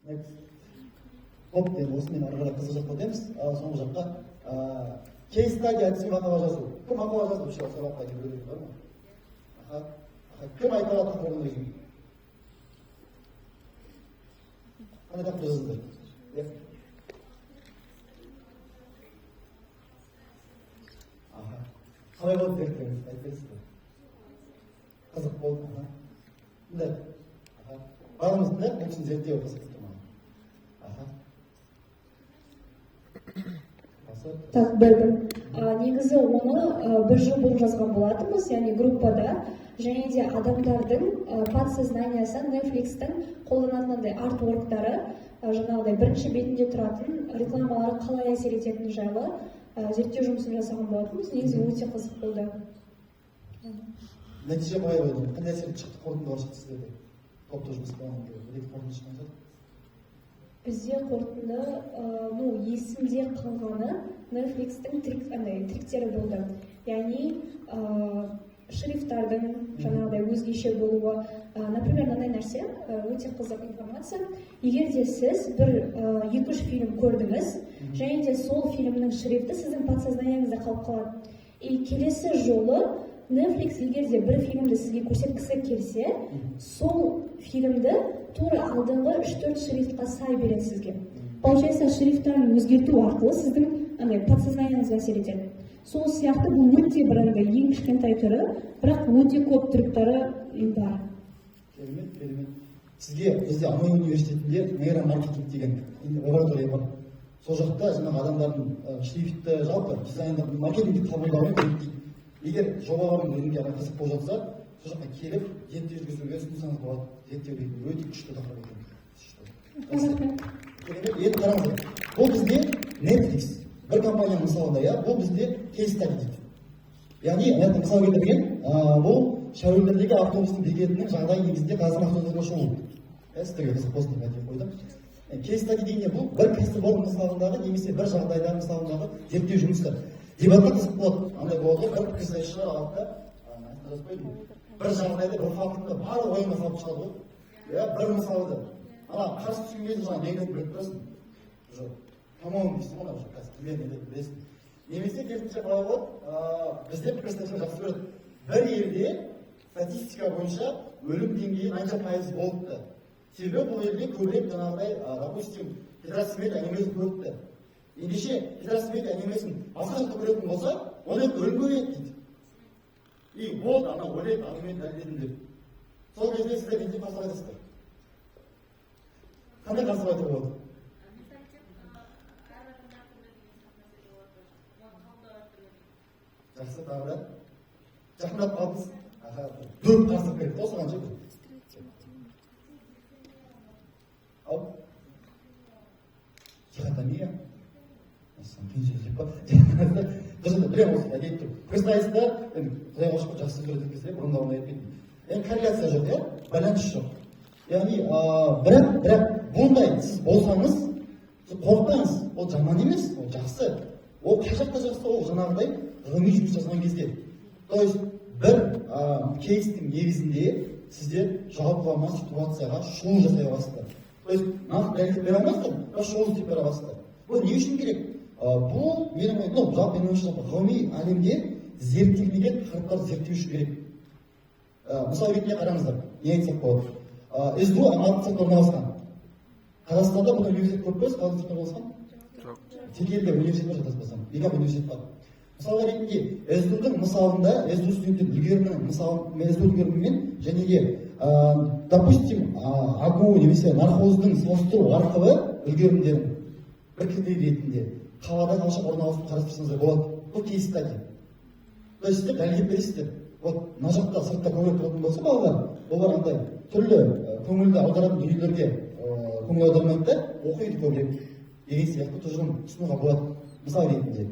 Next. Топ енді осымен ары қарай қызық жаққа өтеміз. Соңғы жаққа case study әдісімен мақала жазу. Кім мақала жазды вообще сабаққа дейін, біреу бар ма? Аха, кім айта алады тақырыбын өзің? Қандай тақырып жаздыңдар? Иә. Аха. Қалай болды зерттеуіңіз? Айтып бересіз бе? Қызық болды. Аха. Тыңдайық. Аха. Бәріміз тыңдайық, бұл кісінің зерттеуі қызық тұр маған. Аха. Осы. Так, білдім. Негізі оны бір жыл бұрын жазған болатынбыз, яғни группада, және де адамдардың подсознаниясы Netflix-тің қолданатын андай артворктары, жаңағыдай бірінші бетінде тұратын рекламалары қалай әсер ететіні жайлы зерттеу жұмысын жасаған болатынбыз. Негізі өте қызық болды. Нәтиже қалай болды? Қандай әсер шықты, қорытындылар шықты сіздерде? Топта жұмыс болған бір екі қорытынды шыққан шығар. Бізде қорытынды, ну, есімде қалғаны Netflix-тің трик, андай триктері болды, яғни шрифттардың жаңағыдай өзгеше болуы. Например, мынандай нәрсе, өте қызық информация: егер де сіз бір екі үш фильм көрдіңіз және де сол фильмнің шрифті сіздің подсознаниеңізде қалып қалады, и келесі жолы Netflix егер де бір фильмді сізге көрсеткісі келсе, сол фильмді тура алдыңғы үш төрт шрифтқа сай береді сізге. Получается, шрифттарын өзгерту арқылы сіздің андай подсознаниеңізге әсер етеді. Сол сияқты бұл өте бір андай ең кішкентай түрі, бірақ өте көп трюктары бар. Керемет, керемет. Сізге бізде Аной университетінде нейромаркетинг деген лаборатория бар. Сол жақта жаңағы адамдардың шрифтті, жалпы дизайнды, маркетингті қабылдауын зерттейді. Егер жобаларың өзіңде ана қызық болып жатса, сол жаққа келіп зерттеу жүргізуге ұсынсаңыз болады. Зерттеу деген өте күшті тақырып екен. Рахмет. Керемет. Енді қараңыздар, бұл бізде Netflix бір компанияның мысалында, иә, бұл бізде case study дейді. Яғни мына жақта мысал келтірген, бұл Шәуілдірдегі автобустың бекетінің жағдайы негізінде Қазақстан автобусына шолу. Иә, сіздерге қызық болсын деп айтып қойдым. Case study деген не? Бұл бір кәсіпорын мысалындағы немесе бір жағдайдағы мысалындағы зерттеу жұмысы. Дебатқа қызық болады. Андай болады ғой, бір пікірсайысшылар алады да, жазып қойдым. Бір жағдайды, бір фактіні барлық ойынға салып шығады ғой. Иә, бір мысалды. Ана қарсы түскен кезде жаңағы белгілеп біліп тұрасың. Уже по-моему дейсің ғой, уже қазір келеді деп білесің. Немесе керісінше қалай болады? Бізде пікірсайысшылар жақсы көреді. Бір елде статистика бойынша өлім деңгейі қанша пайыз болыпты. Себебі бұл елде көбірек жаңағыдай, допустим, «Тетрадь смерти» әңгімесін көріпті. Ендеше «Тетрадь смерти» әңгімесін басқа жақта көретін болса, онда өлім көбейеді дейді. И болды, ана ойлайды, аргумент дәлелдедім деп. Сол кезде сіздер не деп қарсылық айтасыздар? Қандай қарсылық айтуға болады? Менталитет, әр адамда әртүрлі деген сияқты нәрсе болады. Оны қабылдау әртүрлі. Жақсы, тағы да жақындап қалдыңыз. Аха, дөп қарсылық керек та осыған ше. Ау, дихотомия. Қиын сөз деп па? Дұрыс, білемін, осы айтып тұр. Пікірсайыста енді құдайға шүкір, жақсы сөздер айтатын кезде бұрында ондай айтпайтын. Енді корреляция жоқ, иә, байланыс жоқ. Яғни бірақ бұндай сіз болсаңыз, сіз қорықпаңыз, ол жаман емес, ол жақсы. Ол қай жақта жақсы? Ол жаңағыдай ғылыми жұмыс жасаған кезде. То есть бір кейстің негізінде сіздер жалпылама ситуацияға шолу жасай аласыздар. То есть нақты дәлелдеп бере алмайсыздар, бірақ шолу істеп бере аласыздар. Бұл не үшін керек? Бұл менің ойым, ну, жалпы менің ойымша, жалпы ғылыми әлемде зерттелмеген тақырыптарды зерттеу үшін керек. Мысал ретінде қараңыздар, не айтсақ болады? СДУ Алматы сыртында орналасқан. Қазақстанда бұндай университет көп пе, қаланың сыртында орналасқан? Жоқ. Текеліде университет бар, шатаспасам, екі ақ университет бар. Мысалға ретінде СДУ-дың мысалында, СДУ студенттер үлгерімінің мысалы, СДУ үлгерімімен және де допустим, АГУ немесе Нархоздың салыстыру арқылы үлгерімдерін бір критерий ретінде қалада қалашық орналасуын қарастырсаңыздар болады. Бұл case study. То есть сіздер дәлелдеп бересіздер. Вот мына жақта сыртта көбірек тұратын болса балалар, олар андай түрлі көңілді аударатын дүниелерге көңіл аудармайды да, оқиды көбірек деген сияқты тұжырым ұсынуға болады мысал ретінде.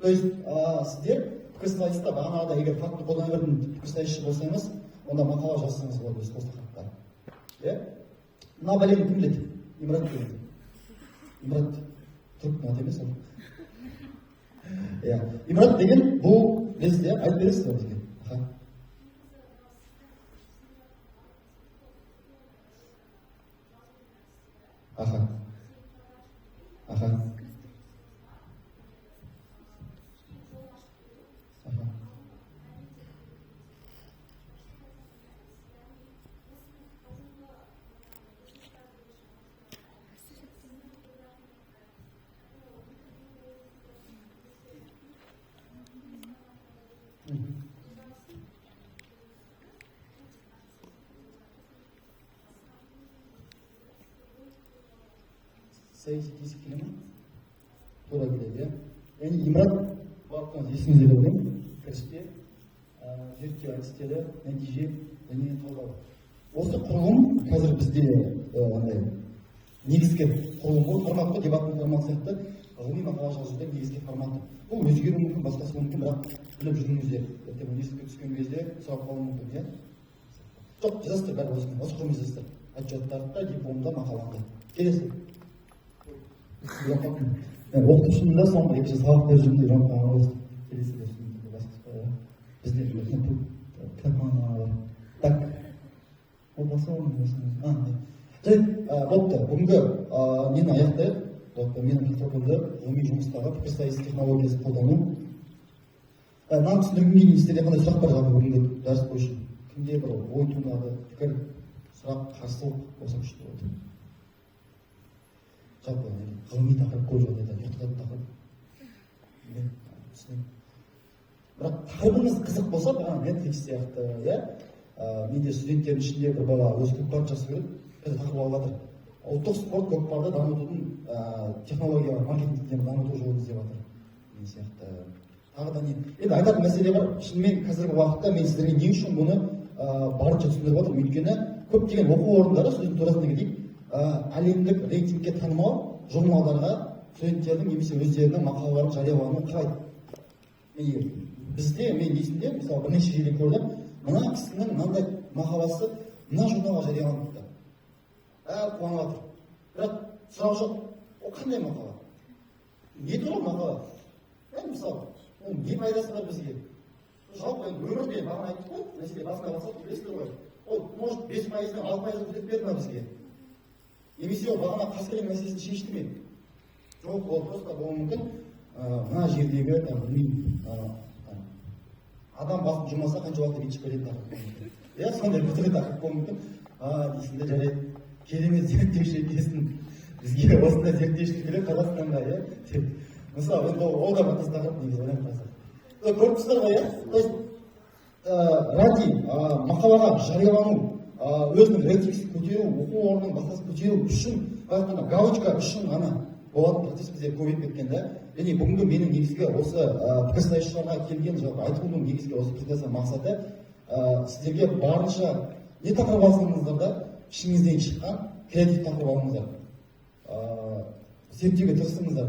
То есть сіздер пікірсайыста бағанағыдай, егер факті қолдана беретін пікірсайысшы болсаңыз, онда мақала жазсаңыз болады осы тақырыпта. Иә, мына бәлені кім біледі? Имрат деген. Имрат түріктің аты емес ол. Иә, Имрат деген бұл білесіз, иә, айтып бересіз ба бізге? Аха. Аха, аха, аха. Мгм. Саяси тесік келе ма? Тура келеді, иә. Яғни Имрат баптан есіңізде деп ойлаймын. Кіріспе, зерттеу әдістері, нәтиже және талдау. Осы құрылым қазір бізде андай негізгі құрылым ғой, формат қой, дебаттың форматы сияқты ғылыми мақала жазудың негізгі форматы. Бұл өзгеруі мүмкін, басқасы болуы мүмкін, бірақ біліп жүріңіздер. Ертең университетке түскен кезде сұрап қалуы мүмкін, иә? Жоқ, жазасыздар бәрі осыны, осы құрылымды жазасыздар. Отчеттарды да, дипломда, мақалаңды. Келесі. Мен оқытушымын да, соңғы 2 жыл сабақ беріп жүрмін де, үйреніп қалған ғой. Келесі де басқа бізде кітапхана бар. Так, ол баса ғой, а, жарайды, бопты. Бүгінгі нені аяқтайық. Жалпы менің тақырыбымды ғылыми жұмыстағы пікірсайыс технологиясы қолдану. Мынаны түсіндіргім келген, сіздерде қандай сұрақ бар жалпы бүгінгі дәріс бойынша? Кімде бір ой туындады, пікір, сұрақ, қарсылық болса күшті болады. Жалпы ғылыми тақырып көп жағдайда ұйықтататын тақырып. Мен түсінемін. Бірақ тақырыбыңыз қызық болса, бағана Netflix сияқты, иә? Менде студенттердің ішінде бір бала өзі көкпарды жақсы көреді, қазір тақырып алып жатыр. Ұлттық спорт көкпарды дамытудың технология, маркетингті дамыту жолын іздеп жатыр. Мен сияқты. Тағы да не? Енді айтатын мәселе бар. Шынымен қазіргі уақытта мен сіздерге не үшін бұны барынша түсіндіріп жатырмын? Өйткені көптеген оқу орындары, сөздің турасында кетейік, әлемдік рейтингке танымал журналдарға студенттердің немесе өздерінің мақалаларын жариялауын қалайды. Міне, бізде, мен есімде, мысалы, бірнеше жерде көрдім, мына кісінің мынандай мақаласы мына журналға жарияланыпты. Бәрі қуанып жатыр. Бірақ сұрақ жоқ. Ол қандай мақала? Не туралы мақала? Яғни, мысалы, оның не пайдасы бар бізге? Жалпы енді өмірде бағана айттық қой, мәселе басында басталып білесіздер ғой. Ол, может, 5%-дан 6%-ын көрсетіп берді ма бізге? Немесе ол бағана Қаскелең мәселесін шешті ме? Жоқ, ол просто болуы мүмкін, мына жердегі, там, білмеймін, там, адам басын жұмаса қанша уақытта бүйтіп шығып кететін тақырып болуы мүмкін. Иә, сондай біртүрлі тақырып болуы мүмкін. Дейсің де, жарайды, керемет зерттеуші екенсің, бізге осындай зерттеуші керек Қазақстанға, иә? Деп. Мысалы, енді ол да бір қызық тақырып негізі, ойланып қарасақ. Көріп тұрсыздар ғой, иә? То есть, ради мақалаға жариялану, өзінің рейтингісін көтеру, оқу орнының басқасын көтеру үшін, былай айтқанда, галочка үшін ғана болатын процесс бізде көбейіп кеткен да. Және бүгінгі менің негізгі осы пікірсайысшыларға келген, жалпы айтылудың негізгі осы презентация мақсаты, сіздерге барынша не тақырып алсаңыздар да, ішіңізден шыққан креатив тақырып алыңыздар. Зерттеуге тырысыңыздар.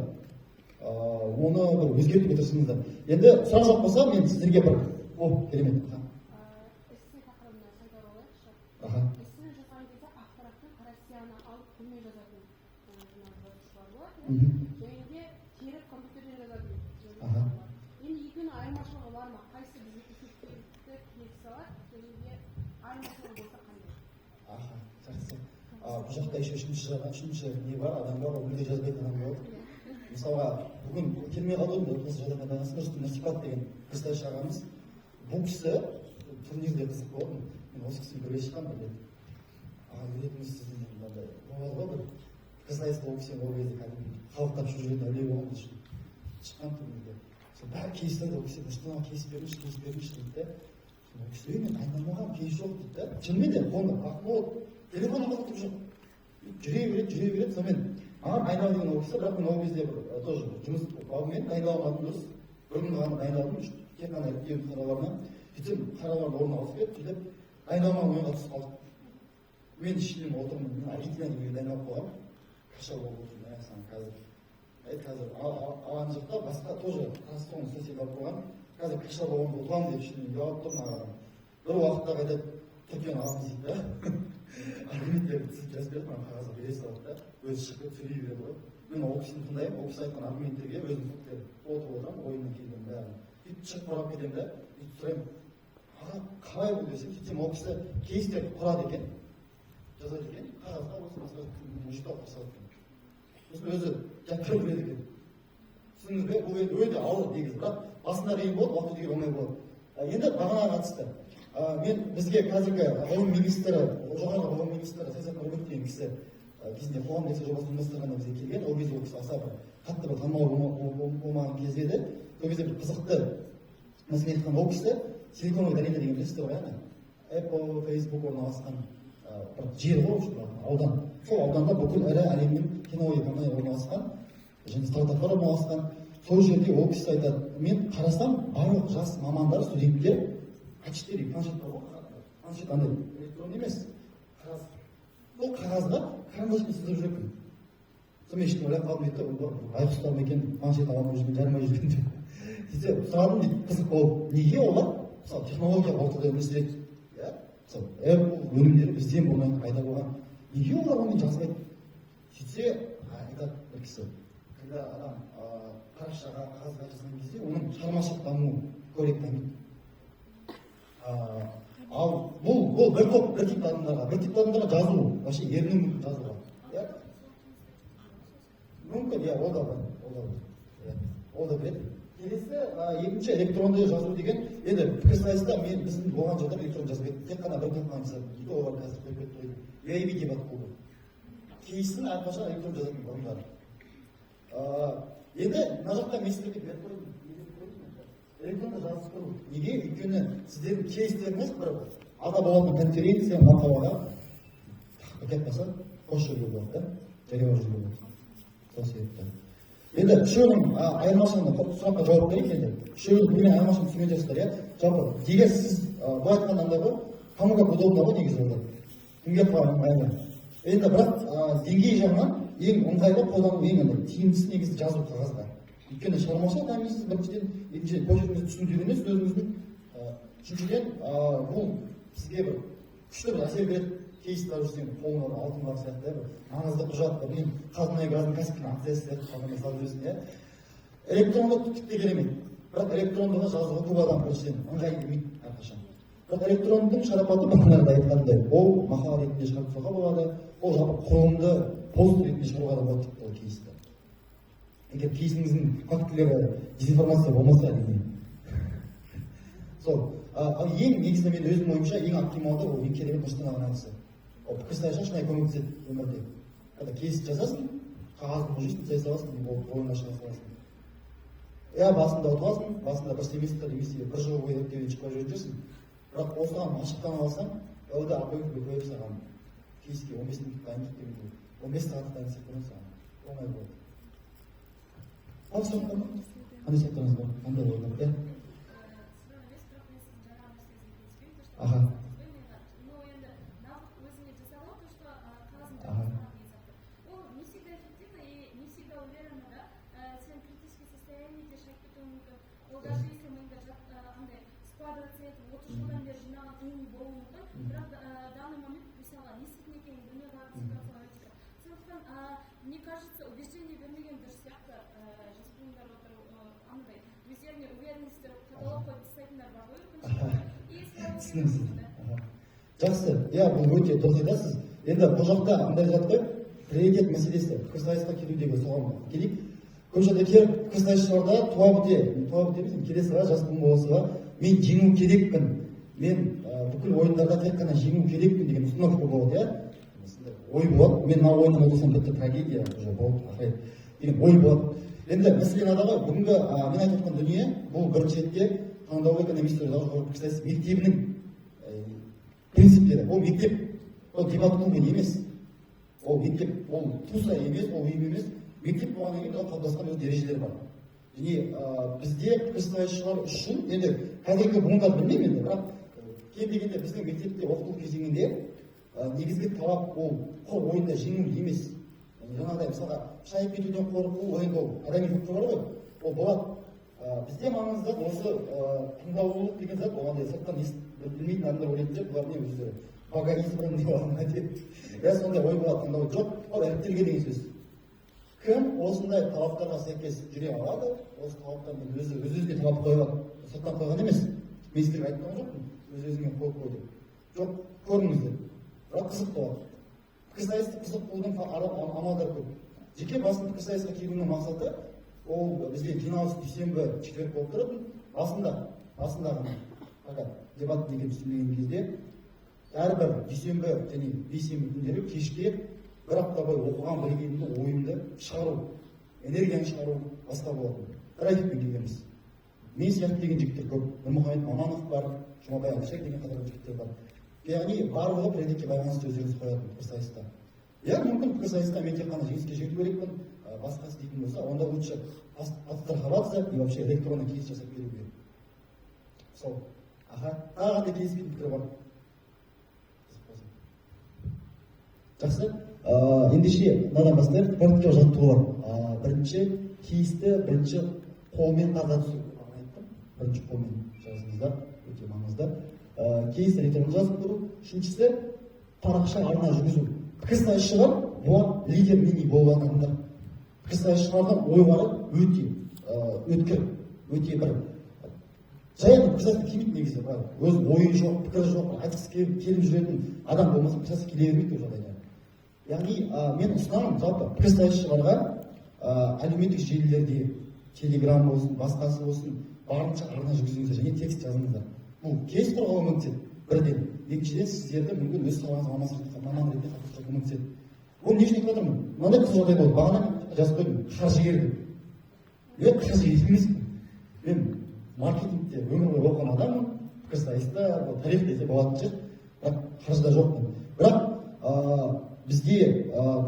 Оны бір өзгертуге тырысыңыздар. Енді сұрақ жоқ болса, мен сіздерге бір, о, керемет. Эссе тақырыбына сәл оралайықшы. Аха. Эссені жазған кезде ақпаратты қара сияны алып қолмен жазатын жаңағы жазушылар болады, иә? Және де теріп компьютерден жазатын жазушылар бар. Енді екеуінің айырмашылығы бар ма? Қайсысы бізге эффективті келісе алады? Және де айырмашылығы болса қандай? Аха, жақсы. Бұл жақта еще үшінші жағы, үшінші не бар, адам бар, ол мүлде жазбайтын адам болады. Мысалға, бүгін келмей қалды ғой, отбасы жағдайына байланысты Нұрсұлтан Нұрсипат деген пікірсайысшы ағамыз. Бұл кісі турнирде қызық болатын. Мен осы кісімен бірге шыққанмын бір рет. Аға, ретіңіз сіздің енді мынандай болады ғой, бір пікірсайыс болып сен ол кезде кәдімгі халықтап шығып жүретін әулие болған үшін шыққан турнирде. Сол бәрі кейс сұрайды, ол кісі Нұрсұлтан аға кейс беріңізші, кейс беріңізші дейді де. Ол кісі, ей, мен дайындалмағанмын, кейс жоқ дейді да. Шынымен де қолында блокнот, телефон алып жоқ. Жүре береді, жүре береді, сонымен маған дайындал деген ол кісі, бірақ мен ол кезде бір тоже жұмыс бабымен дайындалмадым дұрыс. Бір күн ғана дайындалдым, тек қана іріктеу қараларына. Сөйтсем, қаралардың орнына ауысып кетті, сөйтіп дайындалмаған ойынға түсіп қалдық. Мен ішімнен отырмын, мен Аргентина дегенге дайындалып қойғанмын. Каша болып отырмын, мә, саған қазір. Әй, қазір, ана жақта басқа тоже Қазақстан сосед алып қойған. Қазір каша болғанды ұтыламын деп ішімнен ұялып тұрмын ағадан. Бір уақытта қайтады, Түркияны аламыз дейді да. Аргументтерді тізіп жазып берді, маған қағазға бере салады да, өзі шығып сөйлей береді ғой. Мен ол кісіні тыңдаймын, ол кісі айтқан аргументтерге өзім фактілерді толтырып отырамын, ойымнан келген бәрін. Сөйтіп шығып барып кетемін да, сөйтіп сұраймын, аға, қалай бұл десем, сөйтсем ол кісі кейстерді құрады екен. Жазады екен қағазға, осы басқа жұтап салады екен, сосын өзі жаттап біледі екен. Түсіндіңіз бе? Бұл енді өте ауыр негізі, бірақ басында қиын болады, уақыт өте келе оңай болады. Енді бағанаға қатысты, мен бізге қазіргі ғылым министрі, жоғарғы ғылым министрі Саясат Нұрбек деген кісі кезінде қоғам лекция жобасын ұйымдастырғанда бізге келген. Ол кезде ол кісі аса бір қатты бір танымал болмаған кез еді. Сол кезде бір қызықты мәселе айтқан. Ол кісі Силиконовая долина деген, білесіздер ғой, ана Apple, Facebook орналасқан бір жер ғой, аудан. Сол ауданда бүкіл ірі әлемнің технология компания орналасқан және стартаптар орналасқан. Сол жерде ол кісі айтады: мен қарасам, барлық жас мамандар, студенттер А4 планшет бар ғой, планшет андай электронды емес, қағаз, сол қағазға карандашпен сызып жүр екен. Сонымен ішімнен ойлап қалдым дейді да, байқұстар ма екен, планшет ала алмай жүрген, жарымай жүрген деп. Сөйтсе сұрадым дейді, қызық болып, неге олар, мысалы, технология ортада өмір сүреді, иә, мысалы, Apple өнімдері бізден бұрын пайда болған, неге олар онымен жазбайды? Сөйтсе айтады бір кісі: когда адам парақшаға, қағазға жазған кезде, оның шығармашылық дамуы көбірек дамиды. Ал бұл бір топ, бір типті адамдарға жазу вообще еріну мүмкін жазуға, иә, мүмкін, иә, ол да бар, ол да бар, иә, ол да біледі. Келесі, екінші, электронды жазу деген. Енді пікірсайыста мен біздің болған жағдайда электронды жазбайды, тек қана бір компания жасады дейді. Олар қазір қойып кетті ғой, UIB деп ат болды. Кейсін әрқашан электронды жазатын бұрындары. Енді мына жақта мен сіздерге беріп қойдым электронды жазыстыру. Неге? Өйткені сіздердің кейстеріңіз бір алда болатын конференция, мақалаға келіп қалса, қосып жіберуге болады да, жариялап жіберуге болады. Сол себепті енді үшеуінің айырмашылығына, сұраққа жауап берейік. Енді үшеуінің бірімен айырмашылығын түсінген жоқсыздар, иә. Жалпы егер сіз, былай айтқанда, андай ғой, кому как удобно ғой негізі, ол кімге қалай ыңғайлы енді. Бірақ деңгей жағынан ең ыңғайлы қолдану, ең андай тиімдісі негізі жазу қағазға. Өйткені шығармашылық дамисыз біріншіден, екіншіден, почеркіңізді түсінуді үйренесіз өзіңіздің, үшіншіден, бұл сізге бір күшті бір әсер береді. Кейс жазып жүрсең, қолыңа бір алтын бар сияқты, иә, бір маңызды құжат, бір мен ҚазМұнайГаздың кәсіпкер акциясы сияқты қалтаңа салып жүресің, иә. Электронды тіпті керемет, бірақ электрондыға жазуға көп адам біріншіден ыңғай келмейді әрқашан. Бірақ электрондың шарапаты, бағанағыда айтқандай, ол мақала ретінде шығарып тастауға болады, ол жалпы құрылымды пост ретінде шығаруға да болады тіпті ол кейсті, егер кейсіңіздің фактілері дезинформация болмаса, әрине. Сол ал ең негізі, мен өзімнің ойымша, ең оптималды, ол ең керемет Нұрсұлтан ағаның әдісі. Ол пікірсайысқа шынайы көмектеседі өмірде. Когда кейс жазасың, қағазды мұжисың, тастай саласың, болды, ойыңа шыға саласың, иә. Басында ұтыласың, басында бір семестр немесе бір жыл бойы іріктеуден шықпай жүретін жүрсің, бірақ осыған машықтанып алсаң, ЛД апай қойып саған кейске 15 минут дайындық дегенде, 15 сағаттық дайындық істеп беремін саған, оңай болады. Ал сұрақтар ма? Қандай сұрақтарыңыз бар, қандай ойлар, иә? Сұрақ емес, бірақ мен сіздің жаңағы нәрсеңізге келіспеймін, то что ну енді навык өзіңе жасап алу, то что қағазын жабыстырған деген сияқты, ол не всегда эффективно и не всегда уверенно да. Сен критический состояниеде шығып кетуің мүмкін. Ол даже если миыңда андай складываться етіп, 30 жылдан бері жинаған умың болуы мүмкін, бірақ данный момент мысалға не істейтін екенін білмей қалатын ситуациялар өте көп. Сондықтан мне кажется, убеждение бермеген дұрыс сияқты. Жас буындар отыр, андай өздеріне уверенность потолок қойып тастайтындар бар ғой, өкінішке орай, и солай Түсіндім сізді. да. Аха. Жақсы, иә, бұл өте дұрыс айтасыз. Енді бұл жақта андай зат қой, приоритет мәселесі. Пікірсайысқа келудегі, соған келейік. Көп жерде келіп, пікірсайысшыларда туа біте, туа біте емес, келе сала, жас буын бола сала, мен жеңу керекпін, мен бүкіл ойындарда тек қана жеңу керекпін деген установка болады, иә, сондай ой болады. Мен мына ойыннан ұтылсам, бітті, трагедия уже болды, ақырет деген ой болады. Енді мәселе мынада ғой. Бүгінгі мен айтып отқан дүние, бұл бірінші ретте таңдаулы экономистердағы жоғары пікірсайыс мектебінің принциптері. Ол мектеп, ол дебат клубы емес, ол мектеп, ол туса емес, ол ұйым емес. Мектеп болғаннан кейін одан қалыптасқан өз ережелері бар. Және бізде пікірсайысшылар үшін, енді қазіргі буындарды білмеймін енді, бірақ кем дегенде біздің мектепте оқыту кезеңінде негізгі талап ол құр ойында жеңу емес. Яғни жаңағыдай, мысалға, шайып кетуден қорқу, ол енді ол адами фактор бар ғой, ол болады. Бізде маңызды осы тыңдаулылық деген зат. Ол андай сырттан білмейтін адамдар ойлайтын шығар, бұлар не, өздері богоизбран деп алған ба деп, иә, сондай ой болады. Тыңдау жоқ, ол іріктелген деген сөз. Кім осындай талаптарға сәйкес жүре алады, осы талаптармен өзі өз өзіне талап қоя алады, сырттан қойған емес. Мен сіздерге айтып тұрған жоқпын, өз өзіңе қойып қой деп, жоқ, көріңіздер, бірақ қызық болады. Пікірсайысты қызық қылудың амалдары көп. Жеке басым пікірсайысқа келуінің мақсаты ол бізге жиналыс дүйсенбі, четверг болып тұратын. Басында ғана пока дебат деген түсінбеген кезде әрбір дүйсенбі және бейсенбі күндері кешке бір апта бойы оқыған, білгенімді, ойымды шығару, энергияны шығару басқа болатын. Драйвпен келгенбіз. Мен сияқты деген жігіттер көп. Нұрмұхамед Маманов бар, Жұмабай Әлішер деген қатарлы жігіттер бар. Яғни барлығы приоритетке байланысты өздеріңіз қоятын пікірсайыста. Иә, мүмкін, пікірсайыста мен тек қана жеңіске жету керекпін, басқасы дейтін болса, онда лучше подстраховаться и вообще электронный кейс жасап беру керек. Сол. Аха, тағы қандай келіспейтін пікір бар? Қызық болсын. Жақсы. Ендеше мынадан бастайық. Практикалық жаттығулар. Бірінші кейсті бірінші қолмен қаза түсу. Бағана айттым. Бірінші қолмен жазыңыздар, өте маңызды. Кейс электронды жазып көру. Үшіншісі парақша, арна жүргізу. Пікірсайысшылар бұлар лидер мнений болған адамдар. Пікірсайысшылардың ойлары өте өткір, өте бір жай айтып пікірсайысқа келмейді негізі. Былай өз ойы жоқ, пікірі жоқ, айтқысы келіп жүретін адам болмаса, пікірсайысқа келе бермейді ол жағдайда. Яғни мен ұсынамын жалпы пікірсайысшыларға әлеуметтік желілерде, Телеграм болсын, басқасы болсын, барынша арна жүргізіңіздер және текст жазыңыздар. Бұл кейс қорғауға көмектеседі бірден, екіншіден, сіздерді мүмкін өз салаңызға маман ретінде қалыптастыруға көмектеседі. Оны не үшін айтып жатырмын? Мынандай қызық жағдай болды. Бағана мен жазып қойдым қаржыгер деп. Мен қаржыгер емеспін, мен маркетингте өмір бойы оқыған адаммын. Пікірсайыста, бұл тарих десе болатын шығар, бірақ қаржыда жоқпын. Бірақ бізде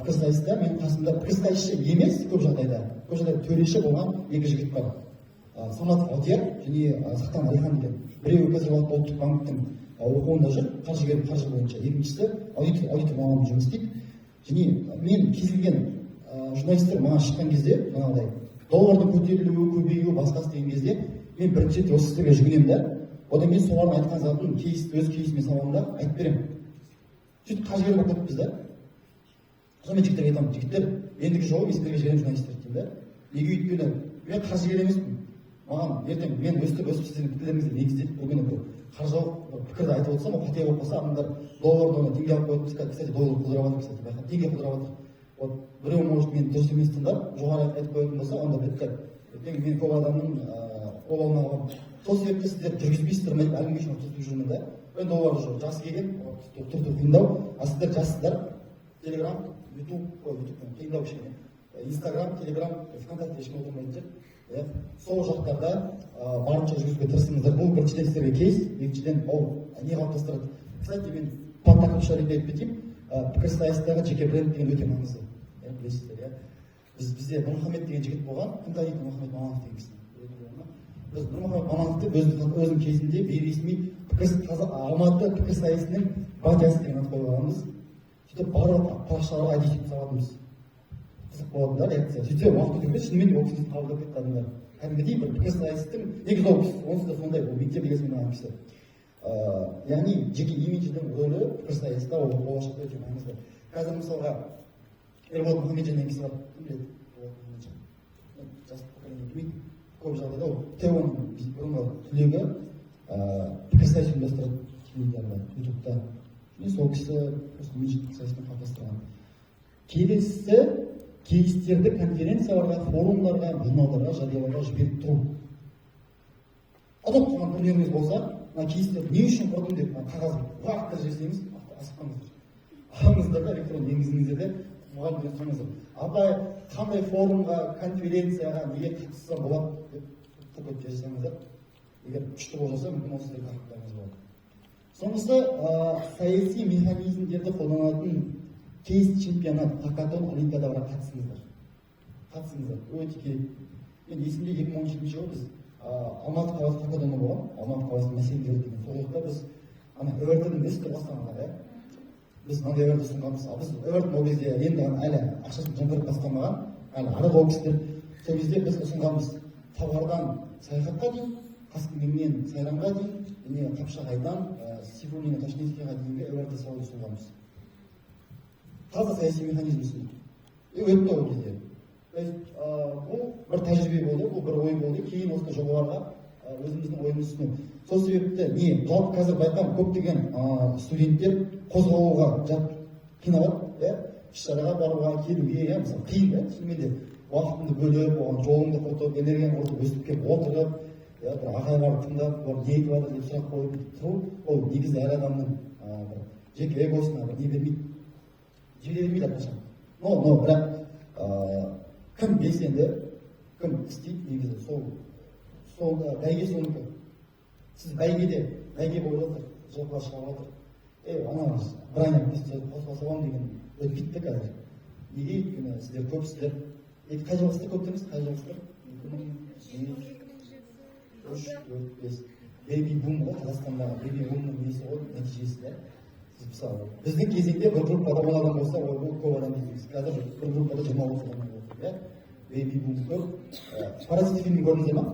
пікірсайыста менің қасымда пікірсайысшы емес, көп жағдайда төреші болған екі жігіт бар: Самат Алдияр және Сақтан Әлихан деген. Біреуі қазіргі уақытта Ұлттық банктің оқуында жүр, қаржыгер, қаржы бойынша, екіншісі аудитор маманымен жұмыс істейді. Және мен кез келген журналистер маған шыққан кезде, жаңағыдай доллардың көтерілуі, көбеюі, басқасы деген кезде, мен бірінші рет осы кісілерге жүгінемін да, одан кейін солардың айтқан затын кейс, өз кейсіме саламын да, айтып беремін. Сөйтіп қаржыгер болып кетіппіз да. Сосын мен жігіттерге айтамын: «Жігіттер, ендігі жолы мен сіздерге жіберемін журналистерді», – деймін да. Неге? Өйткені мен қаржыгер емеспін. Маған ертең мен өстіп өстіп сіздердің пікірлеріңізді негізделіп, бұл күні бір қаржылық бір пікірді айтып отырсам, ол қате болып қалса, адамдар долларды, оны теңге алып қояды. Кстати, доллар құлдырап жатыр, кстати, байқадым, теңге құлдырап жатыр. Вот біреу, может, мені дұрыс емес тыңдап, жоғары айтып қоятын болса, онда бітті. Ертең мен көп адамның обалына қаламын. Сол себепті сіздер жүргізбейсіздер ме деп әлі күнге шейін түртіп жүрмін да. Енді олар уже жасы келген, түрту қиындау. А сіздер жассыздар. Телеграм, Ютуб, ой, Ютуб қиындау кішкене, Инстаграм, Телеграм, ВКонтакте ешкім отырмайтын шығар, иә. Сол жақтарда барынша жүргізуге тырысыңыздар. Бұл біріншіден сіздерге кейс, екіншіден, ол не қалыптастырады. Кстати, мен тақырыпша ретінде айтып кетейін, пікірсайыстағы жеке бренд деген өте маңызды, иә, білесіздер, иә. Бізде Нұрмұхамед деген жігіт болған. Кім таниды Нұрмұхамед Маманов деген кісіні? Біз Нұрмұхамед Мамановты өзінің кезінде бейресми пікір, Алматы пікірсайысының батясы деген ат қойып алғанбыз. Сөйтіп барлық парақшаларға әдейі сөйтіп салатынбыз, қызық болатын да реакция. Сөйтсе, уақыт өте келе шынымен де ол кісіні қабылдап кетті адамдар кәдімгідей. Бір пікірсайыстың негізі ол кісі онсыз да сондай, ол мектеп лигасымен ойнаған кісі. Яғни жеке имидждің рөлі пікірсайыста ол болашақта өте маңызды. Қазір, мысалға, Ерболат Мұхамеджан деген кісі бар, кім біледі? Ерболат Мұхамеджан, жас поколение білмейді. Көп жағдайда ол ТЭО-ның бұрынғы түлегі, пікірсайыс ұйымдастырады теледидарда, Ютубта. И сол кісі осы имидж пікірсайыспен қалыптастырған. Келесі кейстерді конференцияларға, форумдарға, журналдарға жариялауға жіберіп тұру. Ұтып қалған турниріңіз болса, мына кейстерді не үшін құрдым деп, мына қағаз лақтырып жіберсеңіз, асықпаңыздар, алыңыздар да, электронды енгізіңіздер де, мұғалімден сұраңыздар: «Апай, қандай форумға, конференцияға неге қатыссам болады?» – деп тупо жазсаңыздар, егер күшті болып жатса, мүмкін ол сіздерге тақырыптарыңыз болады. Соңғысы саяси механизмдерді қолданатын кейс чемпионат, хакатон, олимпиадаларға қатысыңыздар. Қатысыңыздар, өте керек. Мен есімде, 2017 жылы біз Алматы қаласы хакатоны болған, Алматы қаласының мәселелері деген. Сол жақта біз ана ЭВРТ-дің, білесіздер ғой, Астанада, иә, біз мынандай ЭВРТ ұсынғанбыз. Ал біз ЭВРТ ол кезде енді ғана әлі ақшасын жымқырып бастамаған, әлі арық ол кісілер. Сол кезде біз ұсынғанбыз Талғардан Саяхатқа дейін, Қаскелеңнен Сайрамға дейін және Қапшағайдан Сейфуллина, Ташкентскийға дейінгі ЭВРТ салуды ұсынғанбыз. Таза саяси механизм ұсындық и өтті ол кезде. То есть бұл бір тәжірибе болды, бұл бір ой болды. Кейін осындай жобаларға өзіміздің ойымызды ұсыну. Сол себепті не, жалпы қазір байқаймын, көптеген студенттер қозғалуға Қиналады, иә, іс-шараға баруға, келуге, иә, мысалы, қиын, иә, шынымен де уақытыңды бөліп, оған жолыңды құртып, энергияңды құртып, өстіп келіп отырып, иә, бір ағайларды тыңдап, олар не айтып жатыр деп сұрақ қойып тұру, ол негізі әр адамның бір жеке эгосына бір не бермейді, жібере бермейді әрқашан. Но бірақ кім белсенді, кім істейді, негізі сол бәйге сонікі. Сіз бәйгеде, бәйге болып жатыр, жылқылар шығып жатыр, ана бір айналып қосыла саламын деген өтпейді де қазір. Неге? Өйткені сіздер көпсіздер. Екі қай жылғысыздар? Көп емес, қай жылғысыздар? 2, 3, 4, 5. Бэби бум ғой, Қазақстандағы бэби бумның несі ғой, нәтижесі да. Сіз мысалы, біздің кезеңде бір группада 10 адам болса, ой, бұл көп адам дейміз. Қазір бір группада 20-30 адам болып отыр, иә. Бэби бум көп. Паразит фильмін көрдіңіздер ма?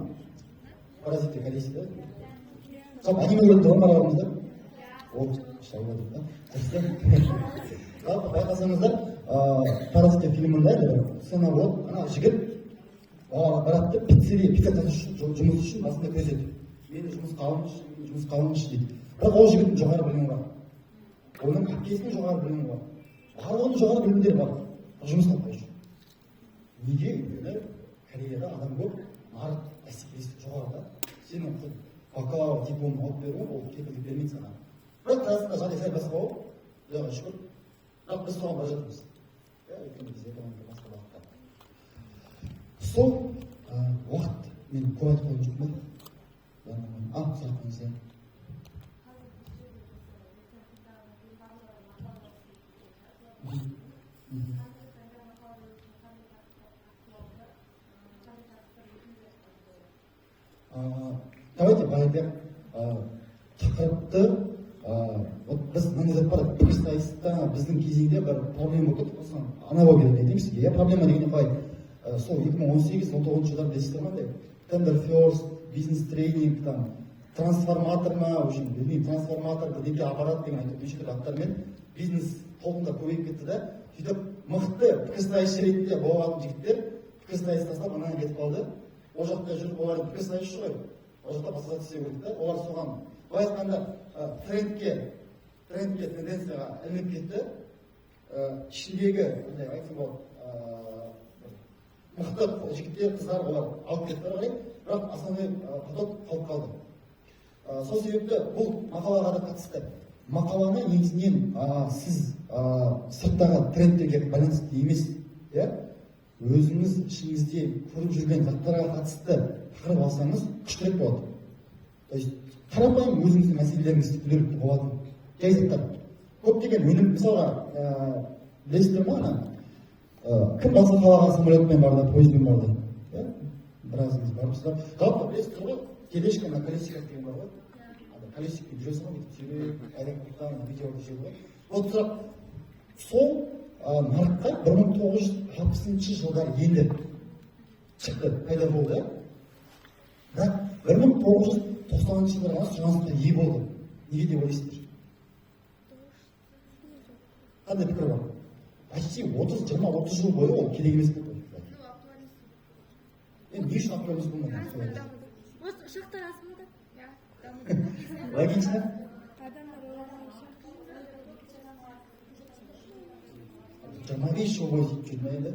Паразиты корейский, да? Жалпы аниме көрдіңдер ма барлығыңыздар? Ол шалып отыр да. Жалпы байқасаңыздар, Паразиты фильмінде бір сцена болады, ана жігіт балаға барады да, пиццерия, пицца сатушы жұмыс үшін басында күреседі. Мені жұмысқа алыңызшы, мені жұмысқа алыңызшы дейді. Бірақ ол жігіттің жоғары білімі бар. Оның әпкесінің жоғары білімі бар. Барлығының жоғары білімдері бар. Бірақ жұмыс таппай жүр. Неге? Өйткені Кореяда адам көп, нарық бәсекелестік жоғары да. Сенің бакалавр дипломын алып беру, ол кепілдік бермейді саған. Бірақ Қазақстанда жағдай сәл басқа болып, Құдайға шүкір. Бірақ біз соған бара жатырмыз. Иә, өйткені біз экономика басқа бағытта. Сол уақыт, мен көп айтып қойған жоқпын ба? Сұрақ қойыңыз, иә. Давайте былай айтайық, тақырыпты, вот біз мынандай зат бар, пікірсайыста біздің кезеңде бір проблема болып кетті, осыған ана болып кетеді деймін сізге, иә, проблема дегенде қалай? Сол 2018-19 жылдары білесіздер ма, андай тендер ферст, бизнес тренинг, там, трансформатор ма, в общем, білмеймін, трансформатор, бірдеңке аппарат деген әйтеуір неше түрлі аттармен бизнес толқындар көбейіп кетті да, сөйтіп мықты пікірсайысшы ретінде болатын жігіттер пікірсайыс тастап ана кетіп қалды. Ол жақта жүріп, олар пікірсайысшы ғой, ол жақта басқа зат істеу керек та, олар соған, былай айтқанда, трендке, тенденцияға ілініп кетті. Ішіндегі, мындай айтсам болады, мықты жігіттер, қыздар олар алып кетті ары қарай, бірақ основной поток қалып қалды. Сол себепті бұл мақалаға да қатысты. Мақаланы негізінен сіз сырттағы трендтерге байланысты емес, иә, өзіңіз ішіңізде көріп жүрген заттарға қатысты тақырып алсаңыз күштірек болады. То есть қарапайым өзіңіздің мәселелеріңіз күнделікті болатын жай заттар. Көптеген өнім, мысалға, білесіздер ма, ана, кім басқа қалаға самолетпен барды, пойызбен барды? Иә? Біразыңыз барыпсыздар. Жалпы білесіздер ғой, тележка на колесиках деген бар ғой. Ана колесикпен жүресің ғой, бүйтіп сүйреп, аэропорттан видео жүреді ғой. Вот сұрақ, сол нарыққа 1960 жылдары енді шықты, пайда болды, иә? Бірақ 1990 жылдары ғана сұранысқа ие болды. Неге деп ойлайсыздар? Қандай пікір бар? Почти 30, 20, 30 жыл бойы ол керек емес болды. Енді не үшін актуальность болмады? Может, ұшақтар аз болды? Логично? 25 жыл бойы сөйтіп жүрді ма енді?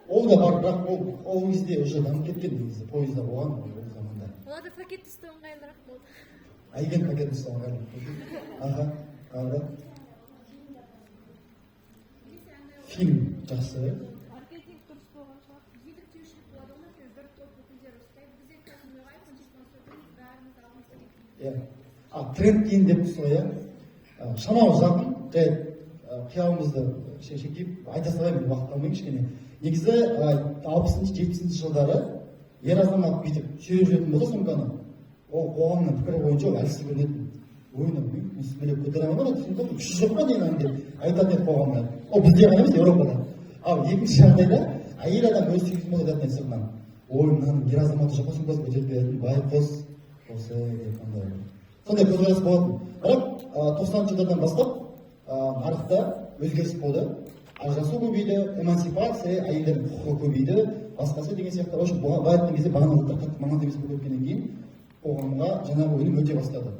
Ол да бар, бірақ ол кезде уже дамып кеткен негізі, пойызда болған ол заманда. Оларда пакет ұстау ыңғайлырақ болды. Айген пакет ұстау ыңғайлырақ болды. Аха, тағы да. Фильм жақсы, иә? Маркетинг дұрыс болған шығар. Еліктеушілік болады ғой, например, бір топ өкілдері ұстайды. Бізде қазір айфон телефон сөйлейміз, бәріміз алғымыз келеді. Иә. Тренд кейін деп тұрсыз ғой, иә? Шамалы жақын, жай қиялымызды шектеп айта салайын, мен уақыт алмайын кішкене. Негізі, 60-шы, 70-ші жылдары ер азамат бүйтіп сүйреп жүретін болса сумканы, ол қоғамның пікірі бойынша ол әлсіз көрінетін. Ой, мынау мен сүмелеп көтере алмаймын, ана сумканы, күші жоқ па не мынаның деп айтатын еді қоғамда. Ол бізде ғана емес, Еуропада. Ал екінші жағдайда әйел адам өзі сүйетін болса айтатын еді сыртынан. Ой, мынаның ер азаматы жоқ па сумкасын көтеріп беретін, байқұс осы деп андай. Сондай көзқарас болатын. Бірақ 90-шы жылдардан бастап нарықта өзгеріс болды. Ажырасу көбейді, эмансипация, әйелдердің құқығы көбейді, басқасы деген сияқты. В общем, былай айтқан кезде бағана заттар қатты маңызды емес болып кеткеннен кейін қоғамға жаңағы өнім өте бастады.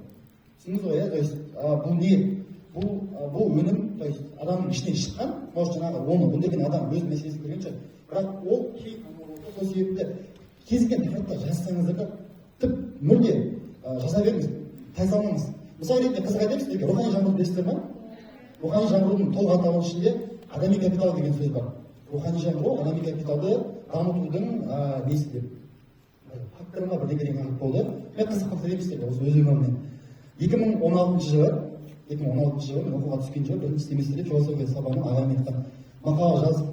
Түсіндіңіз ғой, иә? То есть бұл не? Бұл өнім, то есть адамның ішінен шыққан, может жаңағы оны өндірген адам өз мәселесін көрген шығар, бірақ ол кей танымал болды. Сол себепті кез келген тақырыпта жазсаңыздар да тіп мүлде жаза беріңіз, тайсалмаңыз. Мысал ретінде қызық айтайын сіздерге, рухани жаңғыру білесіздер ма? Рухани жаңғырудың толық атауының ішінде адами капитал деген сөз бар. Рухани жаңғыру адами капиталды дамытудың несі деп факторы ма бірдеңе деген тақырып болды. Мен қызық қылып айтайын сіздерге осы өз өмірімнен. 2016 жылы мен оқуға түскен жылы бірінші семестрде философия сабағынан ағайым айтқан, мақала жазып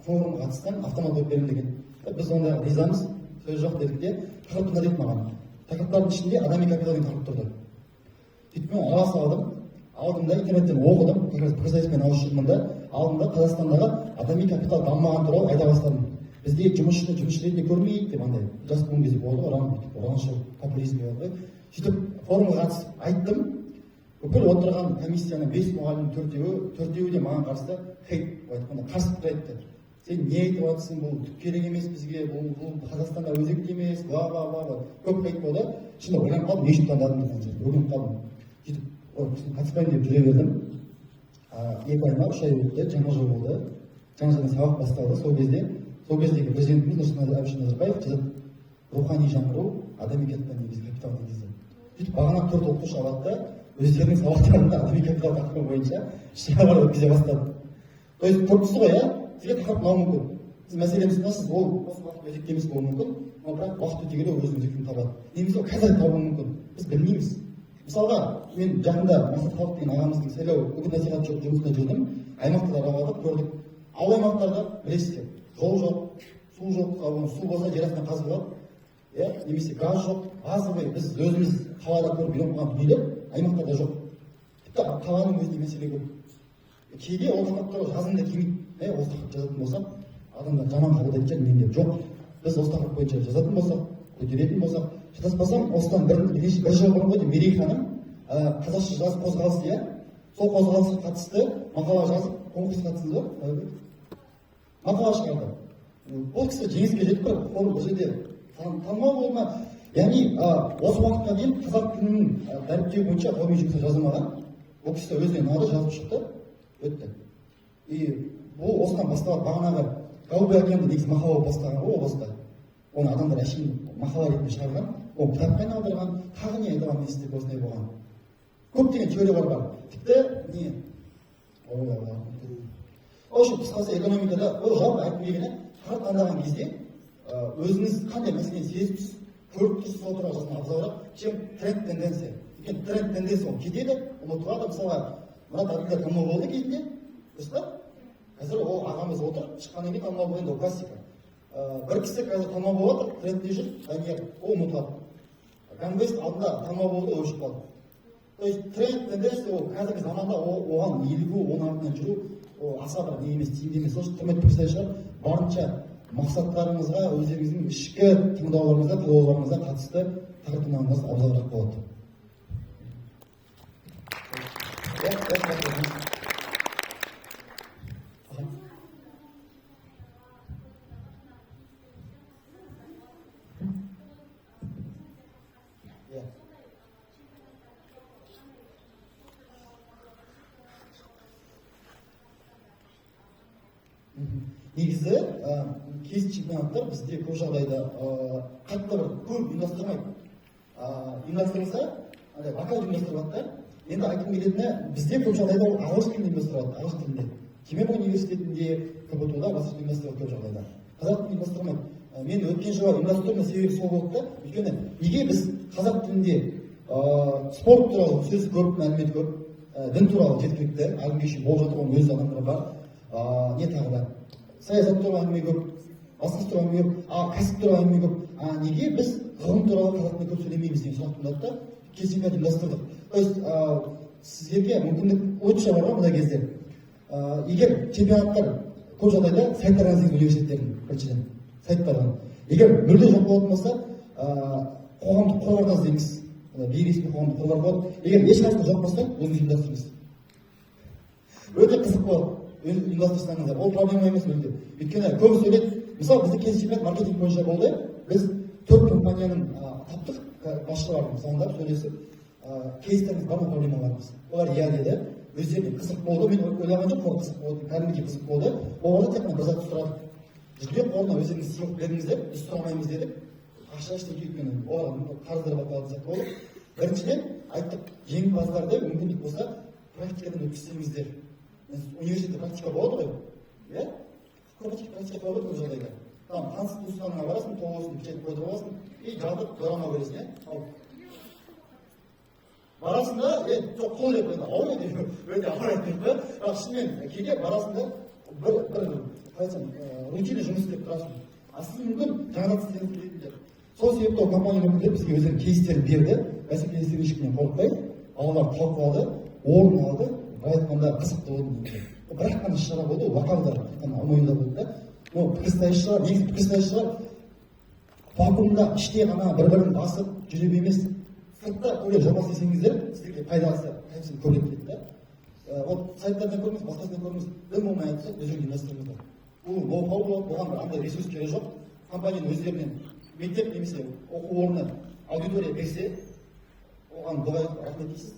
форумға қатыссаң автомат қойып беремін деген. Біз онда ризамыз, сөз жоқ дедік те, тақырып тыңда деді маған. Тақырыптардың ішінде адами капитал деген тақырып тұрды. Сөйтіп мен ала салдым, алдым да интернеттен оқыдым, как раз пікірсайыспен ауызша жүрмін да, алдым да Қазақстандағы адами капитал дамымаған туралы айта бастадым. Бізде жұмысшыны жұмысшы ретінде көрмейді деп андай жас буын кезде болды ғой, раншыл популизм болды ғой. Сөйтіп форумға қатысып айттым. Бүкіл отырған комиссияның 5 мұғалімнің төртеуі де маған қарсы хейт, былай айтқанда қарсы пікір айтты. Сен не айтып жатырсың, бұл түк керек емес бізге, бұл Қазақстанда өзекті емес, бла бла бла бла. Көп хейт болды. Шынында ойланып қалдым, не үшін таңдадым деп қанша, өкініп қалдым. Сөйтіп ой, қатыспаймын деп жүре бердім. 2 ай ма, 3 ай өтті, жаңа жыл болды. Жаңа жылдан сабақ басталды. Сол кездегі президентіміз Нұрсұлтан Әбішұлы Назарбаев жазады, рухани жаңғыру адами капитал негізі, капитал негізі. Сөйтіп бағана 4 оқытушы алады да өздерінің сабақтарында адами капитал тақырыбы бойынша шаралар өткізе бастады. То есть көріп тұрсыз ғой, иә? Сізге тақырып ұнауы мүмкін. Сіз мәселені ұсынасыз, ол осы уақыт өзекті емес болуы мүмкін, но бірақ уақыт өте келе өзінің өзектілігін табады. Немесе ол қазір табуы мүмкін. Біз білмейміз. Мысалға, мен жақында Мақсат Халық деген ағамыздың сайлау үгіт насихат жұмысында жүрдім. Аймақтарды араладық, көрдік. Ауыл аймақтарда білесіздер, жол жоқ, су жоқ, су болса жер астынан қазып алады, иә, немесе газ жоқ, базовый біз өзіміз қалада көріп үйреніп қалған дүниелер аймақтарда жоқ. Тіпті қаланың өзінде мәселе көп. Кейде ол тақырып туралы жазғым да келмейді. Осы тақырып жазатын болсам, адамдар жаман қабылдайтын шығар мен деп. Жоқ, біз осы тақырып бойынша жазатын болсақ, көтеретін болсақ, шатаспасам, осыдан бір жыл бұрын ғой деймін, Мерей ханым, қазақша жаз қозғалысы, иә, сол қозғалысқа қатысты мақала жазып, конкурсқа қатыстыңыз ба? Мақала шығарды. Ол кісі жеңіске жетіп бір форум бұл жерде танымал болды ма? Яғни, осы уақытқа дейін қазақ тілінің дәріптеу бойынша ғылыми жұмыстар жазылмаған. Ол кісі өзіне ұнады, жазып шықты, өтті. И бұл осыдан басталады. Бағанағы Голубой океанды негізі мақала болып бастаған ғой о баста. Оны адамдар әшейін мақала ретінде шығарған, оны кітапқа айналдырған, тағы не айта аламын деп осындай болған. Көптеген теориялар бар. Тіпті не? Ой, Аллах. В общем, қысқасы экономикада ол жалпы айтқым келгені, тақырып таңдаған кезде өзіңіз қандай мәселені сезіп тұрсыз, көріп тұрсыз, сол туралы жазған абзалырақ, чем тренд тенденция. Өйткені тренд тенденция ол кетеді, ұмытылады. Мысалға, Мұрат Әбділда танымал болды кезінде, дұрыс па? Қазір ол ағамыз отыр, шыққаннан кейін танымал болды, енді ол классика. Бір кісі қазір танымал болып жатыр, трендте жүр, Данияр, ол ұмытылады. Ганвест алдында танымал болды, ол өшіп қалды. То есть тренд тенденция ол қазіргі заманда оған елігу, оның артынан жүру ол аса бір не емес, тиімді емес. Сол үшін құрметті пікірсайысшылар, барынша мақсаттарыңызға, өздеріңіздің ішкі таңдауларыңызға, қалауларыңызға қатысты тақырып таңдауыңыз абзалырақ болады. Негізі, кейс чемпионаттар бізде көп жағдайда қатты бір көп ұйымдастырмайды. Ұйымдастырылса, андай локалды ұйымдастырылады да. Енді айтқым келетіні, бізде көп жағдайда ол ағылшын тілінде ұйымдастырылады, ағылшын тілінде. Кемерово университетінде, КБТУ-да басқа ұйымдастырылады көп жағдайда. Қазақ тілінде ұйымдастырмайды. Мен өткен жылы ұйымдастырдым, себебі сол болды да. Өйткені неге біз қазақ тілінде спорт туралы сөз көп, мәлімет көп, дін туралы жеткілікті, әлі күнге шейін болып жатыр, оның өз адамдары бар. Не тағы да? Саясат туралы әңгіме көп, басқа туралы әңгіме көп, кәсіп туралы әңгіме көп. Неге біз ғылым туралы қазақ тілінде көп сөйлемейміз деген сұрақ туындады да, кейс чемпионат ұйымдастырдық. То есть, сіздерге мүмкіндік өте бар ғой мына кезде. Егер чемпионаттар көп жағдайда сайттардан іздейміз университеттердің, біріншіден сайттардан. Егер мүлде жоқ болатын болса, қоғамдық қорлардан іздейміз. Бейресми қоғамдық қорлар болады. Егер ешқайсысы жоқ болса, өзіңіз ұйымдастырыңыз. Өте қызық болады. Ұйымдастырсаңыздар, ол проблема емес мүлде. Өйткені көбісі ойлайды, мысалы біздің кейс чемпионат маркетинг бойынша болды. Біз 4 компанияның таптық, басшыларын звондап сөйлесіп, Кейстеріңіз бар ма, проблемаларыңыз? Олар иә деді. Өздеріне қызық болды. Мен ойлаған жоқпын, ол қызық болды, кәдімгідей қызық болды. Оларда тек қана бір зат сұрадық: жүлде қорына өздеріңіз сыйлық беріңіздер, біз сұрамаймыз дедік. Ақша ештеңе, өйткені оларға қарыздар болып қалатын сияқты болды. Біріншіден, айттық, жеңімпаздарды мүмкіндік болса, практикадан өткізсеңіздер. Университетте практика болады ғой, иә, практика болады көп жағдайда. Там таныс туысқаныңа барасың, тоғызын печать қойдырып аласың и жатып дорама көресің, иә. Ал барасың да, е, жоқ, қол деп, енді ауыр, енді өте ауыр айтпаймын да, бірақ шынымен кейде барасың да, бір қалай айтсам, рутинный жұмыс істеп тұрасың, а сіз мүмкін жаңадан істегіңіз келетіндер. Сол себепті ол компания өкілдері бізге өздерінің кейстерін берді. Бәсекелестен ешкімнен қорықпай балалар талқылады, орын алды. Былай айтқанда, қызықты болды негізі. Ол бір ақ қана іс шара болды, ол вокалда, тек қана ОМЮда болды да. Но пікірсайысшылар, негізі пікірсайысшылар вакуумда іште ғана бір бірін басып жүре емес, сыртта көбірек жоба істесеңіздер, сіздерге пайдасы кәдімгідей көбірек келеді да. Вот сайттардан көріңіз, басқасынан көріңіз, дым болмай жатса, өздерің ұйымдастырыңыздар. Бұл ноу-хау болады, бұған бір андай ресурс керек жоқ. Компанияның өздерінен мектеп немесе оқу орны аудитория берсе, оған дұға етіп рахмет дейсіз.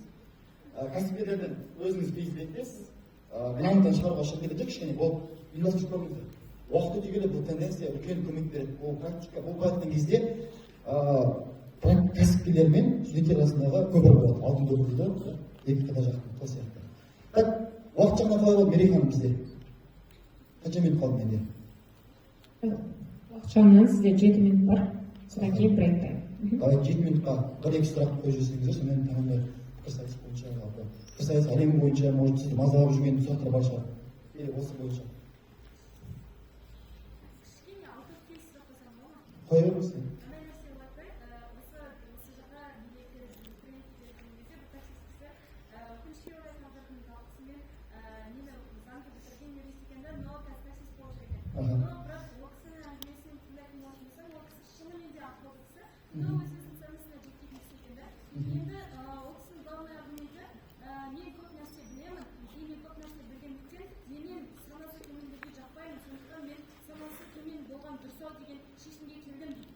Кәсіпкерлерден өзіңіз кейс бекітесіз, грамотаны шығаруға шығып кетеді кішкене болып, ұйымдастырып көріңіздер. Уақыт өте келе бұл тенденция үлкен көмек береді. Бұл практика, бұл былай айтқан кезде кәсіпкерлер мен студенттер арасындағы көпір болады, алтын көпір дейді ғой, екі қата жақтың, сол сияқты. Так, уақыт жағынан қалай болды, Мерей ханым? Бізде қанша минут қалды менде? Уақыт жағынан сізде 7 минут бар, содан кейін break time. Давай 7 минутқа бір екі сұрақ қойып жіберсеңіздер, сонымен тағы пікірсайыс бойынша, жалпы пікірсайыс әлемі бойынша, может, сізді мазалап жүрген сұрақтар бар шығар или осы бойынша. Кішкене out of case сұрақ қойсам болады ма? Қоя беріңіз. Андай нәрсе болады да, осы жаққа неге тренингке келген кезде бір таксист кісі, өкінішке орай, қазірдің талқысымен нені, заңды бітірген юрист екен да, но қазір таксист болып жүр екен. Но бірақ ол кісінің әңгімесін тыңдайтын болатын болсаң, ол кісі шынымен де ақылды кісі, но өз өзінің ценностіне жетпейтін кісі екен да. Енді ол кісінің главный аргументі: мен көп нәрсе білемін и мен көп нәрсе білгендіктен менен санасы төмендерге жақпаймын, сондықтан мен санасы төмен болған дұрыс ау деген шешімге келдім дейді.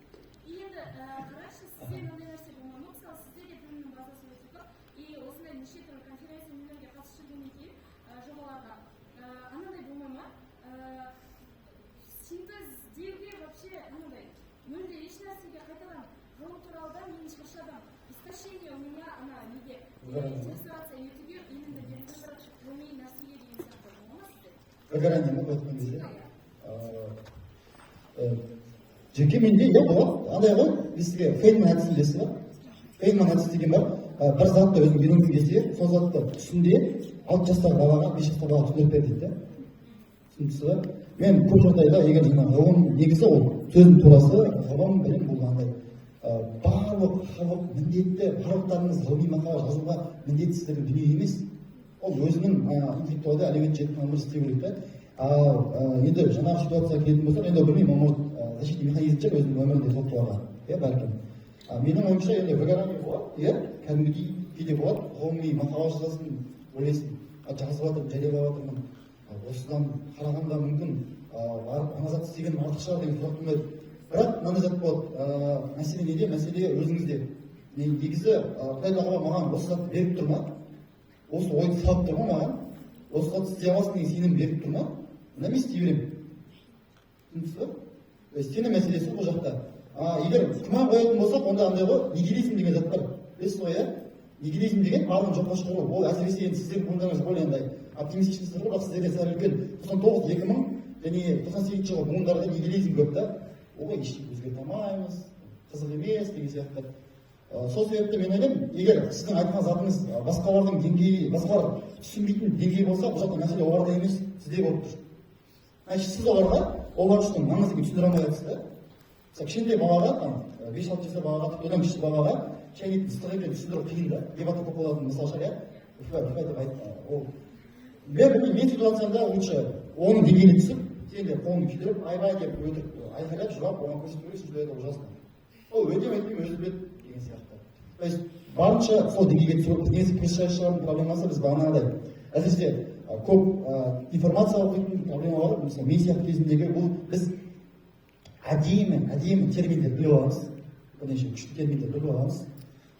И енді қараңызшы, сізде мынандай нәрсе болмай ма? Мысалы, сізде де білімнің базасы өте көп и осындай неше түрлі конференция, нелерге қатысып жүргеннен кейін, жобаларға анандай болмай ма, синтездеуге вообще анандай мүлде еш нәрсеге қайтадан ғылым туралы да мен шаршадым, истощение у меня ана неге Выгорание. интересоваться етуге именно белгілі бір ғылыми нәрсеге деген сияқты бола ма сізде? Выгорание ма, былай айтқан кезде? Жеке менде, иә, болады андай ғой. Мен сізге Фейнман әдісін, білесіз ба? Фейнман әдісі деген бар. Бір затты өзің үйренген кезде, сол затты түсінде 6 жастағы балаға, 5 жастағы балаға түсіндіріп бер дейді да. Түсініксіз ба? Мен көп жағдайда, егер жаңағы ғылым, негізі ол сөздің турасы, ғылым, білім бұл андай барлық халық міндетті, барлықтарыңыз ғылыми мақала жазуға міндетті дүние емес. Ол өзінің интеллектуалды әлеуеті жеткен өмір істеу керек та. Ал енді жаңағы ситуацияға келетін болсақ, енді білмеймін, может, защитный механизм шығар өзінің өмірінде соққыларға, иә, бәлкім. Менің ойымша, енді выгорание болады, иә, кәдімгідей кейде болады. Ғылыми мақала жазасың, ойлайсың, жазып жатырмын, жариялап жатырмын, осыдан қарағанда мүмкін барып ана затты істегенім артық шығар деген сұрақ туындайды. Бірақ мынандай зат болады, мәселе неде? Мәселе өзіңізде. Мен негізі Құдай тағала маған осы затты беріп тұр ма, осы ойды салып тұр ма, маған осы затты істей аласың деген сенім беріп тұр ма, онда мен істей беремін. Түсіндіңіз ба? То есть сенім мәселесі бұл жақта. А егер күмән қоятын болсақ, онда андай ғой, нигилизм деген зат бар, білесіз ғой, иә? Нигилизм деген барлығын жоққа шығару. Ол әсіресе енді сіздердің буындарыңыз более андай оптимистичныйсыздар ғой, бірақ сіздерде сәл үлкен 99, 2000 және 98-жылғы буындарда нигилизм көп та. Ой, ештеңе өзгерте алмаймыз, қызық емес деген сияқты. Сол себепті мен ойлаймын, егер сіздің айтқан затыңыз басқалардың деңгейі, басқалар түсінбейтін деңгей болса, бұл жақта мәселе оларда емес, сізде болып тұр. Значит, сіз оларға, олар үшін маңызды екенін түсіндіре алмай жатсыз да. Мысалы, кішкентай балаға, там 5-6 жасар балаға, тіпті одан кіші балаға шайнектің ыстық екенін түсіндіру қиын да. Дебатқа көп болатын мысал шығар, иә, үф үф деп айт. Ол мен білмеймін, мен ситуациямда лучше оның деңгейіне түсіп, сен де қолыңды күйдіріп, айбай деп, өтірік айқайлап, жылап, оған көрсету керексің, что это ужасно. Ол өте айтпаймын, өзі біледі деген сияқты. То есть барынша сол деңгейге түсіру. Біз негізі пікірсайысшылардың проблемасы, біз бағанағыдай, әсіресе көп информация оқитын проблема бар. Мысалы, мен сияқты кезіндегі бұл, біз әдемі әдемі терминдер біліп аламыз, бірнеше күшті терминдер біліп аламыз.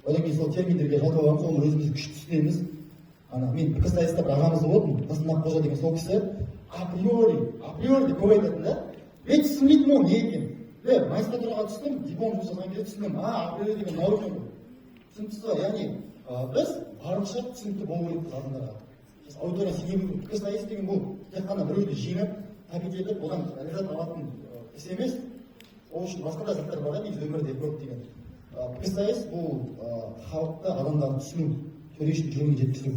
Одан кейін сол терминдерге жатып аламыз, оны өзіміз күшті түсінеміз. Ана мен пікірсайыста бір ағамыз болатын, Қасым Қожа деген, сол кісі «априори, априори» деп көп айтатын да. Мен түсінбейтінмін ол не екенін. Е, магистратураға түстім, диплом жұмыс жазған кезде түсіндім: а, априори деген мынау екен ғой. Түсініп тұрсыз ба? Яғни біз барынша түсінікті болу керекпіз адамдарға. Біз аудитория сене білу. Пікірсайыс деген бұл тек қана біреуді жеңіп, тәбет етіп, одан ләззат алатын іс емес. Ол үшін басқа да заттар бар да негізі өмірде көптеген. Пікірсайыс бұл халықты, адамдарды түсіну, төрешінің жүрегіне жеткізу.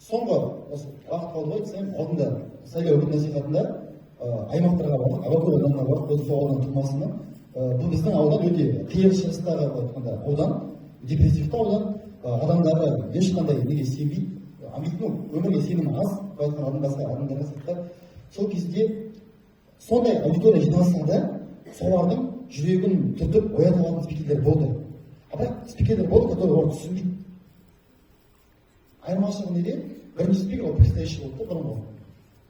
Соңғы осы уақыт қалды ғой десем, алдында сайлау үгіт насихатында аймақтарға бардық, Алакөл ауданына бардық. Өзім сол ауданның тумасымын. Бұл біздің аудан өте қиыр шығыстағы, былай айтқанда, аудан, депрессивті аудан. Адамдары ешқандай неге сенбейді, ну, өмірге сенімі аз, былай айтқанда, адам басқа адамдарға сыртта. Сол кезде сондай аудитория жиналса да, солардың жүрегін түртіп оята алатын спикерлер болды. А бірақ спикерлер болды, которые олар түсінбейді. Айырмашылығы неде? Бірінші спикер ол пікірсайысшы болды да бұрынғы,